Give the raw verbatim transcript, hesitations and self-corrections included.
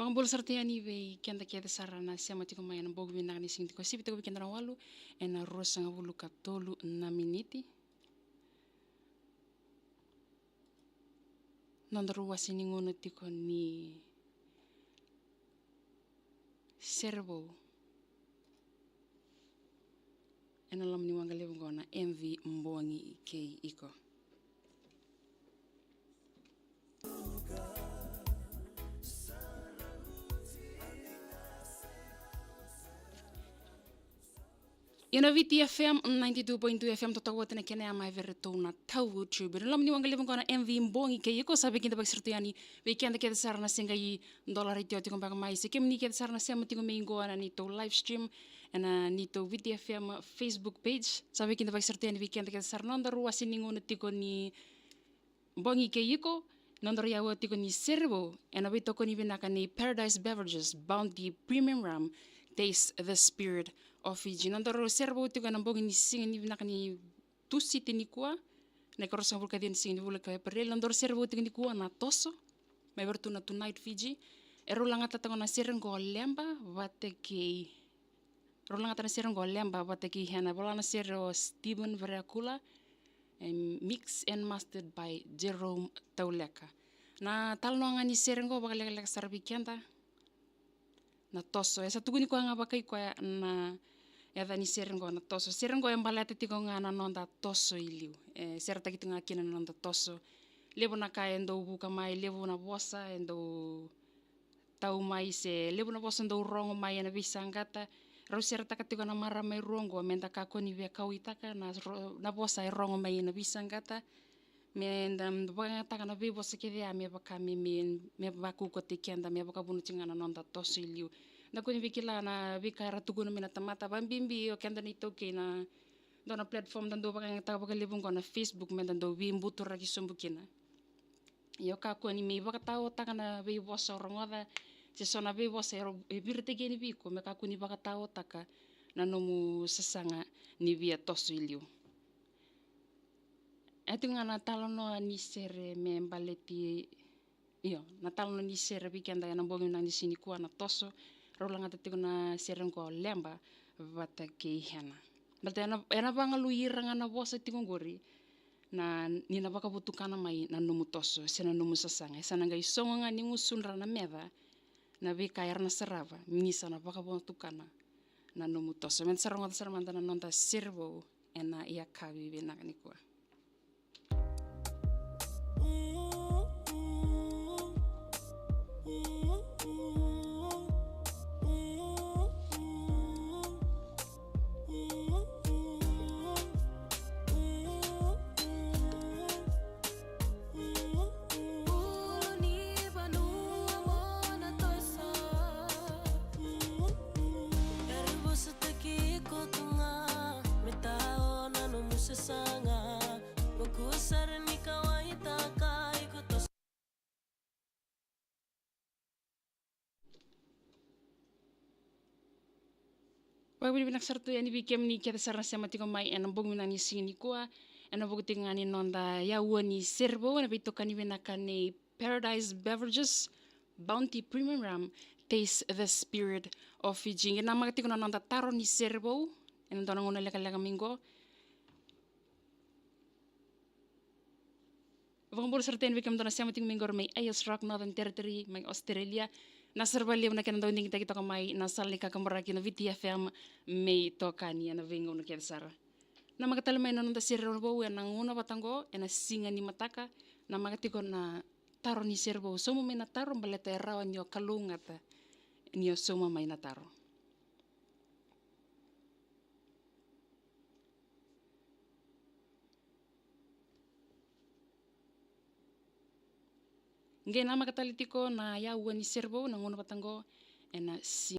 Vakabula sara tu yani vei keda kece sara na sema tiko mai ena bogi vinaka ni siga tiko, sivi tiko vei keda na walu ena ruasagavulu ka tolu na miniti. Nodaru wase ni gauna tiko ni sere vou ena loma ni waqa levu oqo na M V Bogi kei iko. Io na Viti F M ninety-two point two F M, totoka vata na kena yama e vei ratou na Tau YouTube. Ena loma ni waqa levu oqo na M V Bogi kei iko, sa vei keda vakasaratou yani vei keda kece sara na se qai dola retio tiko beka mai, se kemuni kece sara na sema tiko mai oqo ena neitou live stream ena neitou Viti F M Facebook page. Sa vei keda vakasaratou yani vei keda kece sara nodaru wase ni gauna tiko ni bogi kei iko, nodaru yaua tiko ni sere vou ena veitokoni vinaka ni Paradise Beverages Bounty Premium Rum, Taste the Spirit of Fiji. Nodaru sere vou tiko ena bogi ni siga ni vinaka ni Tusiti nikua, na ikaruasagavulu ka ciwa ni siga ni vula ko Epareli. Nodaru sere vou tiko nikua na Toso, mai vei ratou na Tonight Fiji. Erau lagata tiko na sere oqo Leba vata kei Rau lagata na sere oqo Leba vata kei Hena, vola na sere o Stephen Vereakula, e mix and mastered by Jerome Tauleka. Na talanoa ga ni sere oqo vakalekaleka sara vei keda. Na toso, e sa tukuni koya ga vakai koya na yaca ni sere oqo na toso. Sere oqo e baleta tiko ga na noda toso i liu. E seretaki tiko ga kina na noda toso. Levu na ka e dau vuka mai, levu na vosa e dau tau mai se levu na vosa dau rogo mai ena veisaqata. Rau seretaka tiko na marama e rua oqo meda kakua ni veikauwaitaka na ro-, na vosa e rogo mai ena veisaqata. Meda vakayagataka na veivosa kece ya me vaka me, me, me vakaukauwataki keda, me vakavuna tiko ga na noda toso i liu. Da kua ni veikila na veika era tukuna mai na tamata, vakabibi o keda na iTaukei na dua na platform da dau vakayagataka vakalevu oqo na Facebook, meda dau veibuturaki sobu kina. Ia o kakua ni me ivakataotaka na veivosa o rogoca, se so na veivosa e ro-, e viritaki yani vei iko, me kakua ni vakataotaka na nomu sasaga ni via toso i liu. E tiko ga na talanoa ni sere me baleti, io, na talanoa ni sere vei keda ena bogi vinaka ni siga nikua na toso, rau lagata tiko na sere oqo Leba vata kei Hena. Baleta ena, ena vagalui ira ga na vosa tiko oqori, na, ni na vakavotukana mai na nomu toso se na nomu sasaga. E sa na qai sogo ga ni gusudra na meca na veika era na sarava, me ni sa na vakavotukana na nomu toso. Meda sa rogoca sara mada na noda sere vou ena yakavi vinaka nikua. Vakavinavinaka sara tu yani vei kemuni kece sara na sema tiko mai ena bogi vinaka ni siga nikua. Ena vuku tiko ga ni noda yaua ni sere vou ena veitokani vinaka nei Paradise Beverages, Bounty Premium Rum, Taste the Spirit of Fiji. Qai namaka tiko na noda taro ni sere vou ena dua na gauna lekaleka mai qo. Vakabula sara tale yani vei kemudou na sema tiko mai qori mai Ayers Rock, Northern Territory, mai Australia. Na sere vakalevu na kena dau digitaki toka mai na sala ni kakaburaki na Viti F M me itokani ena veigauna kece sara. Namaka tale mai na noda sere vou ena gauna vata oqo ena siga ni mataka. Namaka tiko na taro ni sere vou, sauma mai na taro baleta e rawa ni o kalougata ni o sauma mai na taro. Qai namaka tale tiko na yaua ni sere vou ena gauna vata oqo ena siga